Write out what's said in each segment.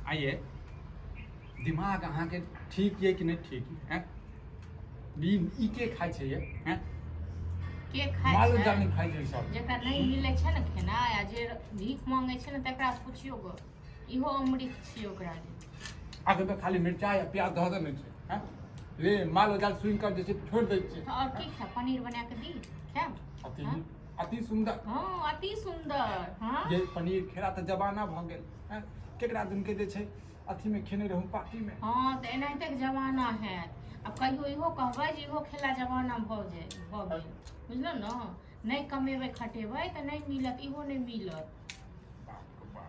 आइए दिमाग अहाँके ठीक ये कि नहि ठीक ये हैं? ई ई के खाइ छै ये हैं? के खाइ माल छै जाल नहि खाइ छै ई सब। जेकरा नहि मिलै छै ने खेनाइ आ जे भीख मांगै छै ने तकरा से पुछियौ गो, इहो अमृत छियै ओकरा लेल। आगे तऽ खाली मिरचाइ आ प्याज धऽ देने छै हैं? ले माल जाल सुनि कऽ जे छै छोड़ि दै छै। तऽ आओर की खायब? पनीर बना कऽ दी खायब? अति हँ? अति सुन्दर। हँ, अति सुन्दर। हँ, ये पनीर खेला तऽ जमाना भऽ गेल हैं? केकरा दिनके जे छै अथीमे खेने रहूँ पार्टीमे। हँ, तऽ एनाहिते के जमाना हैत। आब कहियो इहो कहबै जे इहो खेला जमाना भऽ जाय भऽ गेल, बुझलहुँ ने? नहि कमेबै खटेबै तऽ नहि मिलत, इहो नहि मिलत।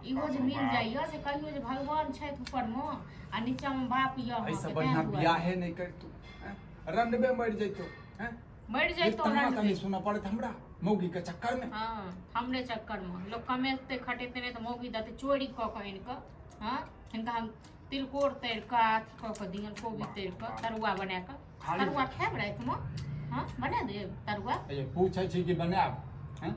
इहो जे मिल जाइए से कहियो जे भगवान छथि ऊपरमे आ नीचाँमे बाप यऽ एहिसँ अहाँके, बढ़िआँ तेँ दुआरे। बियाहे नहि करितू हैं? रंडबे मरि जैतू हैं? मरि जैतौ ताना रंडबे। तानी सुनऽ पड़त हमरा मौगी के चक्कर में। हँ, हमरे चक्कर में लोक कमेतै खटेतै नहि तऽ मौगी देतै चोरी कऽ कऽ आनि कऽ। हँ, हिनका हम तिलकोर तरि कऽ अथी कऽ कऽ दियनि, कोबी तरि कऽ तरुआ बना कऽ। खाली तरुआ खायब रातिमे? हँ, बना देब तरुआ? ये पूछै छी कि बनायब? हँ?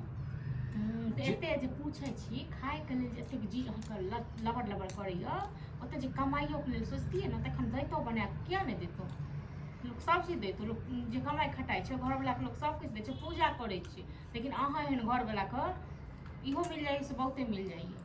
तऽ एते जे पूछै छी खायके लेल जे एतेक जी अहाँके लबड़ लबड़ करैए, ओते जे कमाइयोके लेल सोचतियै ने तखन दैतो बना कऽ। किया नहि दैतो? लोक सब चीज दैतो। लोक जे कमाइ खटाइ छै, घरवलाके लोक सब किछु दै छै, पूजा करै छै, लेकिन अहाँ एहन घरवलाके इहो मिल जाइए से बहुते मिल जाइए।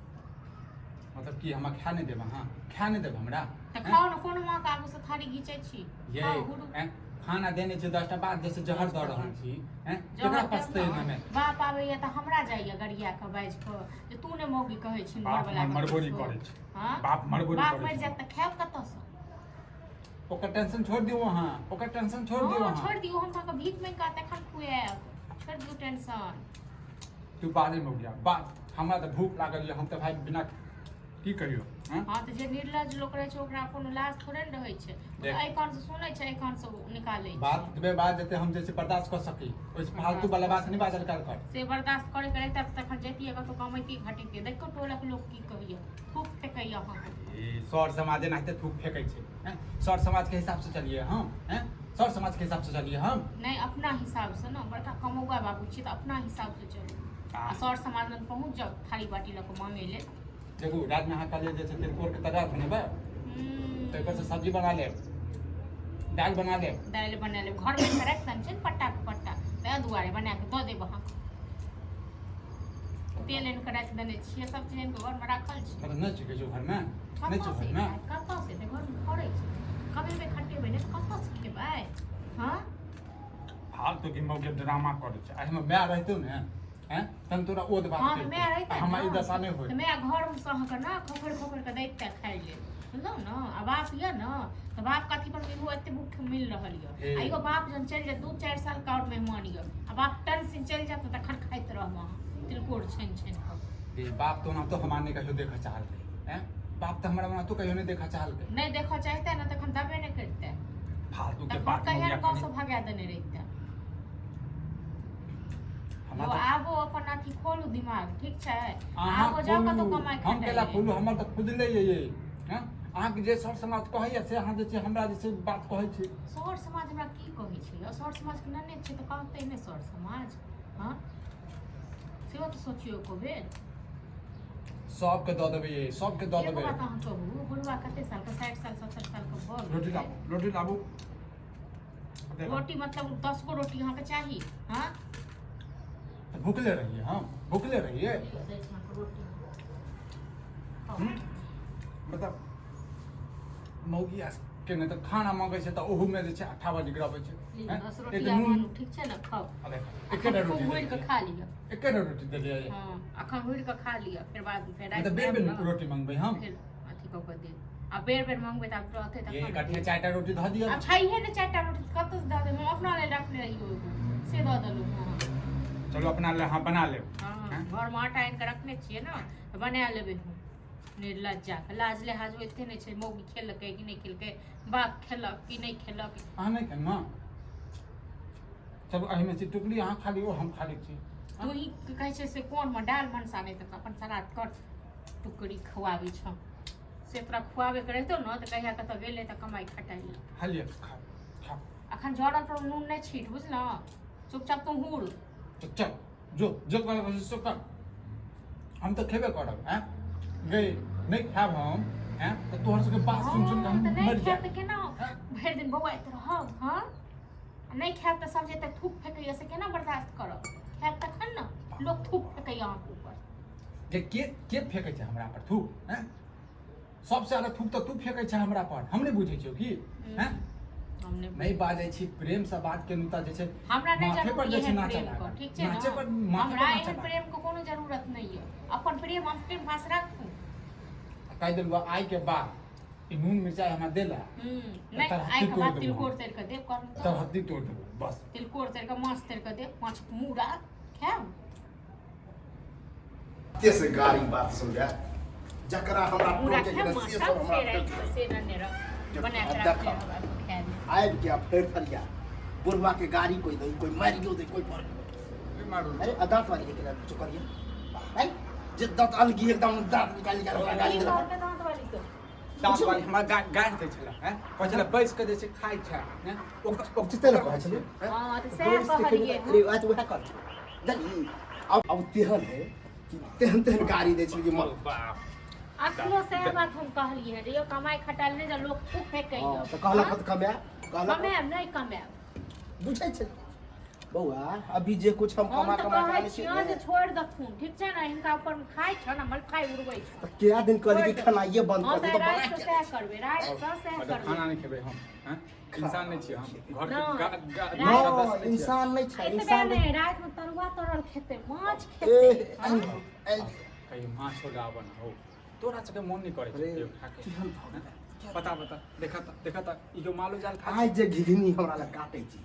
मतलब की हमरा खाय नहि देब अहाँ? खाय नहि देब हमरा? तऽ खाउ ने, कोनो माँ के आगू से थारी घीचै छी? ये खाउ, हुरु। हैं? खाना देने छै 10टा बात जैसे जहर दऽ रहल छी हैं? जहर केकरा देब पचतै ने। एनामे? बाप आबैया तऽ हमरा जाइया गरिया कऽ बाजि कऽ जे तू ने मौगी कहै छी बाप घरवला के मरबोरी किछो। करै छै। हँ? बाप मरबोरी बाप करै मरि छै। जायत तऽ खायब कतऽसँ? ओकर टेंशन छोड़ि दियौ अहाँ, ओकर टेंशन छोड़ि दियौ। हँ, अहाँ छोड़ि दियौ, हम तऽ अहाँके भीख मांगि कऽ तखन खुआयब। छोड़ि दियौ टेंशन। तू बाजै मौगिया बाज, हमरा तऽ भूख लागल यऽ, हम तऽ भाय बिना की कहियौ हँ? हँ, तऽ जे निर्लज लोक रहै छै ओकरा कोनो लाज थोड़े ने रहै छै। ओ तऽ देख। एहि कान से सुनै छै, एहि कान से निकालै छै। बात एतबे बात जते हम जे छै बर्दाश्त कऽ सकी, ओहिसँ फालतू वाला बात नहि बाजल कर कर। से बर्दाश्त करे के रहितै तऽ तखन जैतियै कतहु कमैतियै खटैतियै। देखियौ टोलक लोक की कहैया, थूक फेकैया अहाँके। ई सर समाज एनाहिते थूक फेकै छै हैं? सर समाज के हिसाब से चलिए हम हैं? सर समाज के हिसाब से चलिए हम नहि, अपना हिसाबसँ ने। बड़का कमौआ बाबू छी तऽ अपना हिसाबसँ चलू आ सर समाज लग पहुँच जाउ थारी बाटी लऽ कऽ मांगै लेल। देखू, रातिमे अहाँ कहलियै जे छै तिलकोरके तरुआ बनेबै, ताहिपर से सब्जी बना लेब, दालि बना लेब। दालि बना लेब, घरमे आनि कऽ राखि देने छै ने पट्टाके पट्टा, ताहि दुआरे बना कऽ दऽ देब अहाँके। तेल आनि कऽ राखि देने छियै, सब चीज आनि कऽ घरमे राखल छै। मतलब नहि छै किछो घरमे? नहि छै कतऽ से घरमे? एतै? कतऽ से एतै? घरमे फड़ै छै, कमेबै खटेबै नहि तऽ कतऽ से खेबै? हँ, फालतू के मौके ड्रामा करै छै। आइ हमर माय रहितौ ने हैं तहन तोरा ओत बात हँ, तऽ माय करितौ। रहितै आ हमरा ई ने, दशा नहि होइत। तऽ माय घरसँ अहाँके ने खोखरि खोखरि कऽ दैतै खाइ लेल, बुझलहुँ ने? आ बाप यऽ ने तऽ बापके अथी पर इहो एते मुख मिल रहल यऽ। हे। आ इहो बाप जहन चलि जायत, 2-4 सालके आओर मेहमान यऽ, आ बाप टन सिन चलि जायत तऽ तखन खाइत रहब अहाँ तिलकोर छानि छानि कऽ। हे, बाप तो ओना तो हमरा नहि कहियो देखऽ चाहलकै हैं? बाप तऽ हमरा ओना तो कहियो नहि देखऽ चाहलकै। नहि देखऽ चाहते ने तखन दबे नहि करिते। फालतू के तखन बात कहिया मौगिया गाँव खाली। से भगा देने रहिते। हमरा ओ तऽ आबो अपन अथी खोलू दिमाग, ठीक छै? अहाँ आबो जाउ कतौ खोलू, कमाइ हम खटाइ केला लेल। खोलू? हमर तऽ खुजले ये ये हैं? अहाँके जे सर समाज कहैया से अहाँ जे छै हमरा जे छै बात कहै छी। सर समाज हमरा की कहै छै यौ? सर समाजके नने छै तऽ कहतै नहि सर समाज? हँ, सेहो तऽ सोचियौ एको बेर। सबके दऽ देबै ये, सबके दऽ एगो देबै। बात अहाँ कहू, बुढ़वा कते सालके, 60 साल 70 सालके भऽ रोटी गेलै। लाबू, रोटी लाबू। देखो। रोटी मतलब 10 गो रोटी अहाँके चाही? हँ, तऽ भुखले रहिए, हम भुखले रहिए? लिअ, दै छी अहाँके रोटी, खाउ। मतलब मौगी आ के नहि तऽ खाना मंगै छै तऽ ओहूमे जे छै अट्ठा बजे गिराबै छै। लिअ, हैं? 10 एक रोटी तऽ आब नून आनू, ठीक छै ने? खाउ। आ देखो, अखन एकेटा खूब रोटी हुरि कऽ देलियै। खा लिअ। एकेटा रोटी देलियै। हँ, अखन हुरि कऽ खा लिअ, फेर बाद फेर नहि तऽ रातिमे बेर आयब बेर ने रोटी मंगबै हम? फेर अथी कऽ कऽ देब। आ बेर बेर मंगबै तऽ आब रहतै ये तखन ने कठिया देब। 4टा रोटी धऽ दिअ। आब छैहे ने 4टा रोटी, तऽ कतऽसँ दऽ देब? हम अपना लेल रखने रहियै एगो, से दऽ देलहुँ हँ। चलू, अपना ले अहाँ बना लेब। हँ। हैं? घरमे आटा आनि कऽ रखने छियै ने, तऽ बना लेबै हम। निर्लज्जाके लाज लिहाज होइते नहि छै। मौगी खेलकै कि नहि खेलकै, बाप खेलक कि नहि खेलक। अहाँ नहि खेलहुँ? चलू, एहिमे छी टुकड़ी, अहाँ खा लियौ, हम खा लै छी। तू ही कहै छै से कोनमे डाल मनसा, नहि तऽ अपन सराध कर। टुकड़ी खुआबै छौ से तोरा खुआबैके रहितौ ने तऽ कहिया कतऽ गेलै तऽ कमाइ खटाइ लए। हलियै, खा खा। अखन जरल पर नून नहि छीट, बुझलहुँ? चुपचाप तू हुर। तऽ चल जो, जे करब से कर, हम तऽ खेबे करब। आँय गई, नहि खायब हम हैं तऽ तोहर सबके बात सुन सुन के हँ, हम तऽ नहि मरि खायब जायब। तऽ केना भरि दिन बौआइत रहब? हँ, नहि खायब तऽ सब जे एते थूक फेकैया से केना बर्दाश्त करब? खायब तखन ने लोक थूक फेकैया अहाँके ऊपर। जे के के फेकै छै हमरा पर थूक? हैं, सबसे ज्यादा थूक तऽ तू फेकै छै हमरा पर, हम नहि बुझै छियौ की? हैं, हम नहि नहि बाजै छी, प्रेमसँ बात केलहुँ तऽ जे छै हमरा नहि माथे पर जरूरी जे छै एहन नाचऽ प्रेम के, लागल। ठीक छै नाचे ने? पर माथे पर हमरा नाचऽ एहन लागल। प्रेम के कोनो जरूरत नहि यऽ। अपन प्रेम अपने पास राखू। कहि देलहुँ, आइ के बाद ई नून मिरचाइ हमरा देला नहि, तरहत्थी आइ के तोड़ि बाद देबौ तिलकोर हम। तरि कऽ देब, कहलहुँ तऽ। तरहत्थी तोड़ि देबौ बस। तिलकोर तरि कऽ, माछ तरि कऽ देब, माछ मूड़ा खायब। कते से गाड़ी बात सुन रहा जकरा हमरा मूड़ा टोके खायब के माछ से सब हमरा से राखि टोके। कऽ, से नन्ने रह बना कऽ देख। राखने रहब, आबि कऽ खाय लेब। आबि के फेर थरिया बुढ़वा के गाड़ी कोई दे, कोई मारियो दे, कोई मार। अरे आ दांत वाली के केना कुछ करिए हैं जे दांत अलगी एकदम दांत निकाल निकाल हमरा गाड़ी की देलक। कहलकै दाँत वाली के? दाँत वाली हमरा गारि दै छलै, हैं, कहै छलै बैस कऽ जे छै खाइ छै, हैं, ओकर चिते ने कहै छलै। हँ, तऽ सएह दोस्त के कहलियै। अरे आज वएह कर जानी अब तेहन है कि तेहन तेहन गाड़ी दै छलै कि मन बाप। अखनो सएह बात हम कहलियै हँ जे यौ कमाइ खटाइ नहि जे लोक खूब फेकैया। हँ, तऽ कहलक तऽ कमाय कहलक। कमायब नहि कमायब। बुझै छै बौआ, अभी जे कुछ हम हम कमा तऽ कमा के कहै आनै छियौ छियै जे छोड़ि देथुन, ठीक छै ने? हिनका ऊपर खाइ छौ ने, मलफाइ उड़बै छौ। तऽ कए दिन कहली कि छोड़ि खेनाइए बंद हम कर दे तऽ तऽ बना रातिसँ किया सएह करबै, रातिसँ सएह मतलब करबै। खाना नहि खेबै हम, हैं, इंसान नहि छियै हम? घर के नहि। सदस्य नहि नहि छियै? इंसान नहि छै एतबे इंसान नहि, रातिमे तरुआ तरल खेतै, माछ ए खेतै। हँ? ए कहियो माछो लाबऽ न हो, तोरा सबके मोन नहि करै छै अरे कहियो खाके? केहन भऽ गेलै? बता बता, देखा तऽ, देखा तऽ, ई जो मालो जाल खाइ आइ जे घिघनी हमरा लग काटै छी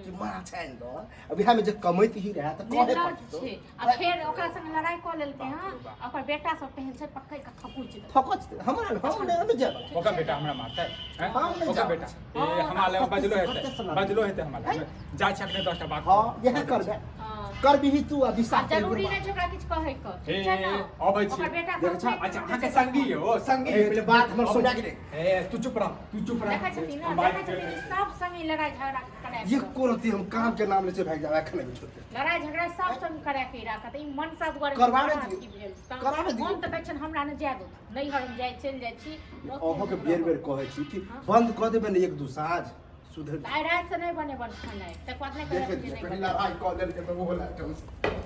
कि माछ आनि दऽ, अब इएह में जे कमैत ही रहै तऽ कहे निर्लज्ज पड़तौ। छै आ फेर ओकरा संगे लड़ाइ कऽ लेलकै हँ। बाप रे बाप। ओकर बेटा सब तेहन छै, पकड़ि कऽ थकुचि देतै। थकच हमरा हम नहि हम जायब। ओकर बेटा हमरा मारतै, हैं? हम नहि ओकर जायब। बेटा ए हमरा लग बजलो कते हेतै से लड़बै? बजलो हेतै हमरा लग। जाइ छै अखने 10टा बात। हँ, इएह करबै। हँ। करबिही तू आ आ विश्वास जरूरी नहि छै ओकरा किछु कहै के, ठीक छै ने? अबै छी। ओकर बेटा देखै सब छह? अच्छा, अहाँके संगी हो, संगी। ए, पहिले बात हमर सुना के देख। ए, तू चुप रह, तू चुप रह। देखै छथिन ने? हम बात देखै छथिन करै ई छी। सब संगे लड़ाइ झगड़ा करै ये कोरती हम काम के नाम ले से भाग जावे एखन नहीं छोड़ते। लड़ाइ झगड़ा सब संग करै के राखत ई मनसा दुआरे। करबाबे बड़ा दियौ। अथी भेल तऽ कराबे दियौ। हम तऽ कहै छियनि हमरा ने जाय दो, नैहर हम जाइ चलि जाइ छी। अहों के बेर बेर कहै छी कि बंद कऽ देबै ने एक दू साँझ सुधर। आइ रातिसँ नहि बनेबन खेनाइ, तकर बाद नहि देखे कहबै जे दियौ नहि कहीं बनेबै। लड़ाई कऽ देलकै तऽ ओहो लए टेंशन।